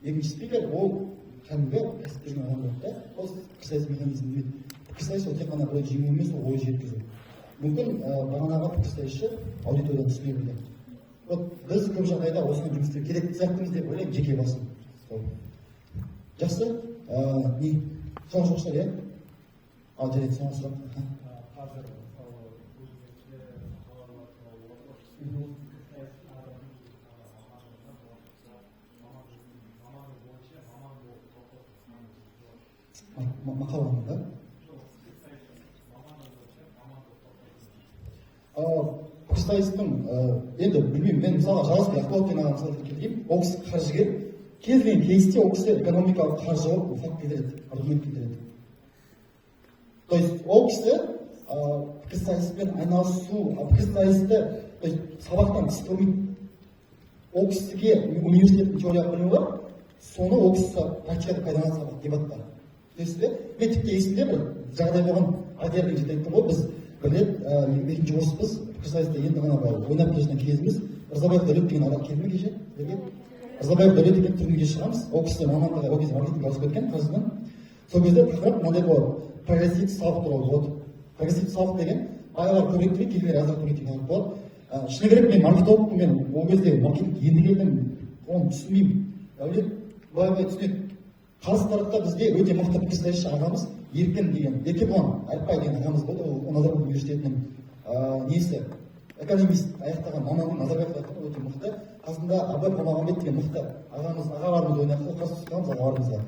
екінші спикер ол кәдімгі кәсіпте жүрген адам болды да. Ол пікірсайыс механизмін білмейді. Пікірсайыс ол тек қана біреуді жеңу емес, ол ой жеткізу. Мүмкін, бағанағы пікірсайысшы аудиторияны түсіне білді. Вот біз көп жағдайда осымен жұмыс істеу керек сияқтымыз деп ойлаймын жеке басым. Сол жақсы. Не, сұрақ жоқ шығар, иә? Ал, жарайды, соңғы сұрақ. Аха. Қазір мысалы өзгерістер, мақалалар туралы болады. Пікірсайыс адамның мамандығына болашақта маманы бойынша маман болып қалыптасу. Мақаланы да? Жоқ, пікірсайыс маманы бойынша маман болып қалыптасу. Пікірсайыстың енді білмеймін, мен мысалға Жалғызбек Ақболат деген ағам мысал келтірейін. Ол кісі қаржыгер. Кез келген кейсте ол кісі экономикалық, қаржылық факт келтіреді, аргумент келтіреді. То есть ол кісі пікірсайыспен айналысу, пікірсайысты, то есть сабақтан тыс көрмейді. Ол кісіге университеттің теориялық білімі бар, соны ол кісі практикада пайдаланады сабақ, дебатта. Білесіз бе, мен тіпті есімде бір жағдай болған, Алдияр деген жігіт айттым ғой. Біз бір рет, екінші курспыз, пікірсайыста енді ғана былай ойнап келе жатқан кезіміз. Ырзабаев Дәулет деген адам келді ме кеше сіздерге? Ырзабаев Дәулет деген түрмеге шығамыз. Ол кісі мамандығы ол кезде маркетингке ауысып кеткен қаржыдан. Сол кезде тақырып мынандай болады: прогрессивті салық туралы болады. Прогрессивті салық деген байлар көбірек төлейді, кедейлер азырақ төлейді деген тақырып болады. Шыны керек, мен маркетологпын, мен ол кезде маркетинг енді келдім, оны түсінбеймін. Дәулет былай былай түсінеді. Қарсы тарапта бізде өте мықты пікірсайысшы ағамыз Еркін деген, Еркебұлан Әліпбай деген ағамыз болды. Ол Назарбаев университетінің несі, экономист аяқтаған, маманның, Назарбаев аяқтаған, өте мықты. Қасында Абай Қалмағанбет деген мықты ағамыз, ағаларымыз ойнап, қарсы түсіп қаламыз ағаларымызға.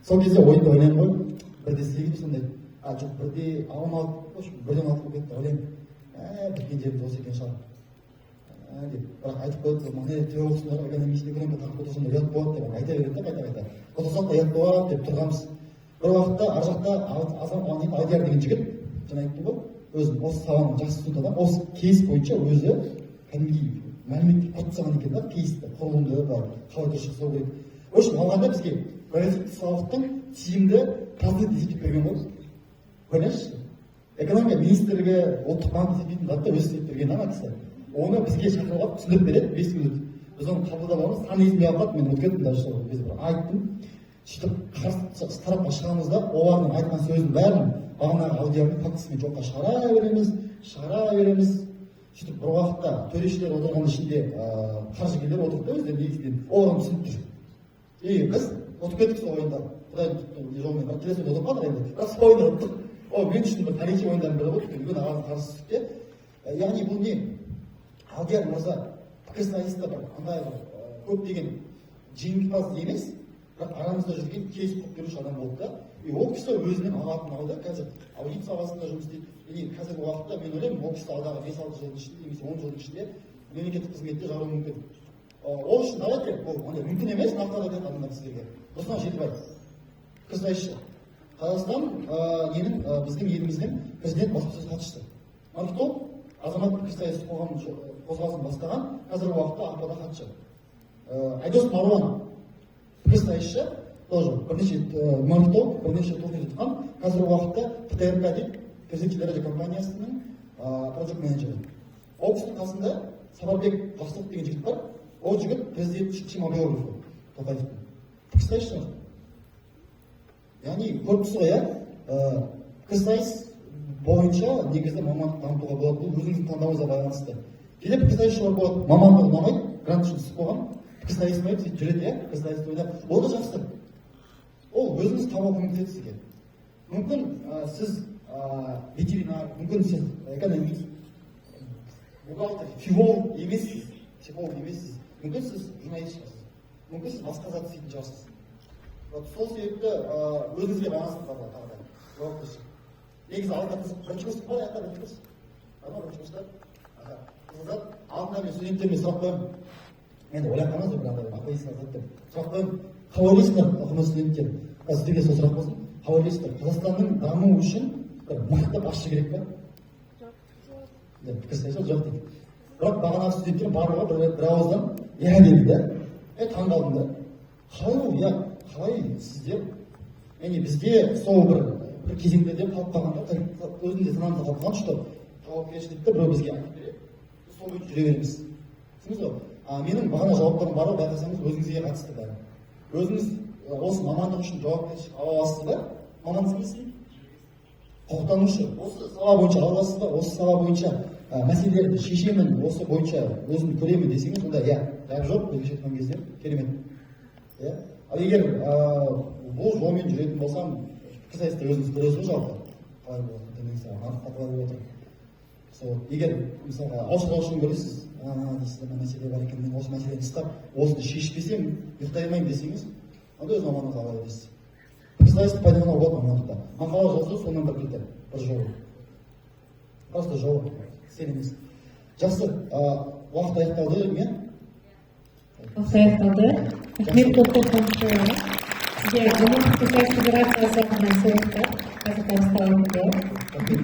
Сол кезде ойынды ойлаймын ғой, 1:08 сондай, а жоқ, 1:16, в общем, 1:16 болып кетті. Ойлаймын, ә, біткен жеріміз осы екен шығар деп. Бірақ айтып қояды: «Міне, теологсыңдар, экономист, экономика тақырып отырсаңдар, ұят болады», — деп айта береді да, қайта қайта отырсақ та ұят болады деп тұрғанбыз. Бір уақытта ар жақта Алдияр деген жігіт, жаңа айттым ғой, өзім осы саланы жақсы түсінетін адам, осы кейс бойынша өзі кәдімгідей мәлімет құрып тастаған екен да, кейсті, құрылымды былай қалай дұрыс жасау керек. В общем, алғанда бізге прогрессивті салықтың тиімді процент есептеп берген ғой. Ойлаңызшы, экономика министрлігі, ұлттық банк есептейтін затты өзі істеп берген ана кісі. Оны бізге шақырып алып түсіндіріп береді 5 минут, біз оны қабылдап аламыз. Сан есімде қалып қалды, мен ұмытып кеттім даже. Сол кезде бір айттым. Сөйтіп қарсы тарапқа шығамыз да, олардың айтқан сөзінің бәрін бағанағы Алдиярдың фактісімен жоққа шығара береміз, шығара береміз. Сөйтіп бір уақытта төрешілер отырған, ішінде қаржыгерлер отырды да, өздері негізінен олар оны түсініп тұр. И біз ұтып кеттік сол ойында, құдайдың жолымен. Бірақ келесі ойында ұтып қалдық енді, бірақ сол ойында ұттық. Ол мен үшін бір тарихи ойындардың бірі болды, өйткені үлкен ағаның қарсы түстік те. Яғни бұл не, Алдияр мырза пікірсайыста бір андай бір көптеген жеңімпаз емес, бірақ арамызда жүрген кейс құрып беруші адам болды да. И ол кісі өзінің алатын алды, қазір аудит саласында жұмыс істейді. И қазіргі уақытта мен ойлаймын, ол кісі алдағы 5-6 жылдың ішінде немесе 10 жылдың ішінде мемлекеттік қызметте жаруы мүмкін. Ол үшін давайте, ол андай мүмкін емес, нақты айтатын адамдар сіздерге. Руслан Жетібай, пікірсайысшы, Қазақстан ненің, біздің еліміздің президент баспасөз хатшысы, маркетолог, азамат пікірсайыс қоғам қозғалысын бастаған, қазіргі уақытта АП-да хатшы. Айдос Маруан, пікірсайысшы тоже, бірнеше маркетолог, бірнеше турнир ұтқан, қазіргі уақытта ПТРК дейді, президент телерадио компаниясының проект менеджері. Ол кісінің қасында Сапарбек Жақсылық деген жігіт бар. Ол жігіт президент мобилографы Тоқаевтың, пікірсайысшы. Яғни көріп тұрсыз ғой, иә, пікірсайыс болу. Бойынша негізі мамандық дамытуға болады, бұл өзіңіздің таңдауыңызға байланысты. Кейде пікірсайысшылар болады, мамандығы ұнамайды, грант үшін түсіп қойған, пікірсайыс ұнайды, сөйтіп жүреді, иә, пікірсайысты ойнап. Ол да жақсы, ол өзіңіз табуға көмектеседі сізге. Мүмкін, сіз ветеринар, мүмкін, сіз экономист, бухгалтер, филолог емессіз, психолог емессіз, мүмкін, сіз журналист шығарсыз, мүмкін, сіз басқа зат істейтін шығарсыз. Вот сол себепті өзіңізге байланысты барлығы. Тағы да жауапкершілік негізі. Алдында бірінші курс па? Аяқта бірінші курс бар ма? Бірінші курста, аха, қыздар. Алдында мен студенттеріме сұрақ қоямын, енді ойлап қалмаңыздар, бір андай оппозиция зат деп сұрақ қоямын: қалай ойлайсыздар, құрметті студенттер, қазір сіздерге сол сұрақ болсын, қалай ойлайсыздар, Қазақстанның дамуы үшін бір мықты басшы керек па? Деп пікірсайыс жоқ дейді. Бірақ бағанағы студенттер барлығы бір ауыздан «иә» деді да. Таң қалдым да, қалай ол «иә», қалай сіздер? Яғни бізде сол бір кезеңдерде қалып қалған да, өзімізде, санамызда қалып қалған, что жауапкершілікті біреу бізге айтып береді, біз сол бойынша жүре береміз, түсіндіңіз ғой. А менің бағана жауаптарым барлығы, байқасаңыз, өзіңізге қатысты бәрі. Өзіңіз осы мамандық үшін жауапкершілік ала аласыз ба? Мамандық не? Құқықтанушы. Осы сала бойынша ала аласыз ба? Осы сала бойынша мәселелерді шешемін, осы бойынша өзім көремін десеңіз, онда иә, гәп жоқ, өзгеше айтқан кезде керемет, иә. Ал егер бұл жолмен жүретін болсам, пікірсайысты өзіңіз көресіз ғой, жалпы қалай болады, төменгі нарықта қалай болып отыр. Сол егер, мысалға, ауыл шаруашылығын көресіз, а дейсіз, мына мәселе бар екен, мен осы мәселені ұстап, осыны шешпесем, ұйықтай алмаймын десеңіз, онда өз мамандығыңызды ала бересіз. Пікірсайысты пайдалануға болады мамандықта. Мақала жазу соның бір кілті, бір жолы, просто жолы, сен емес. Жақсы, уақыт аяқталды ме? Уақыт аяқталды. Рахмет көп көп, Қуанышұлы. Сізге Алматы Пікірсайыс федерациясы атынан сыйлықтар қазір табысталатын болады. Рахмет.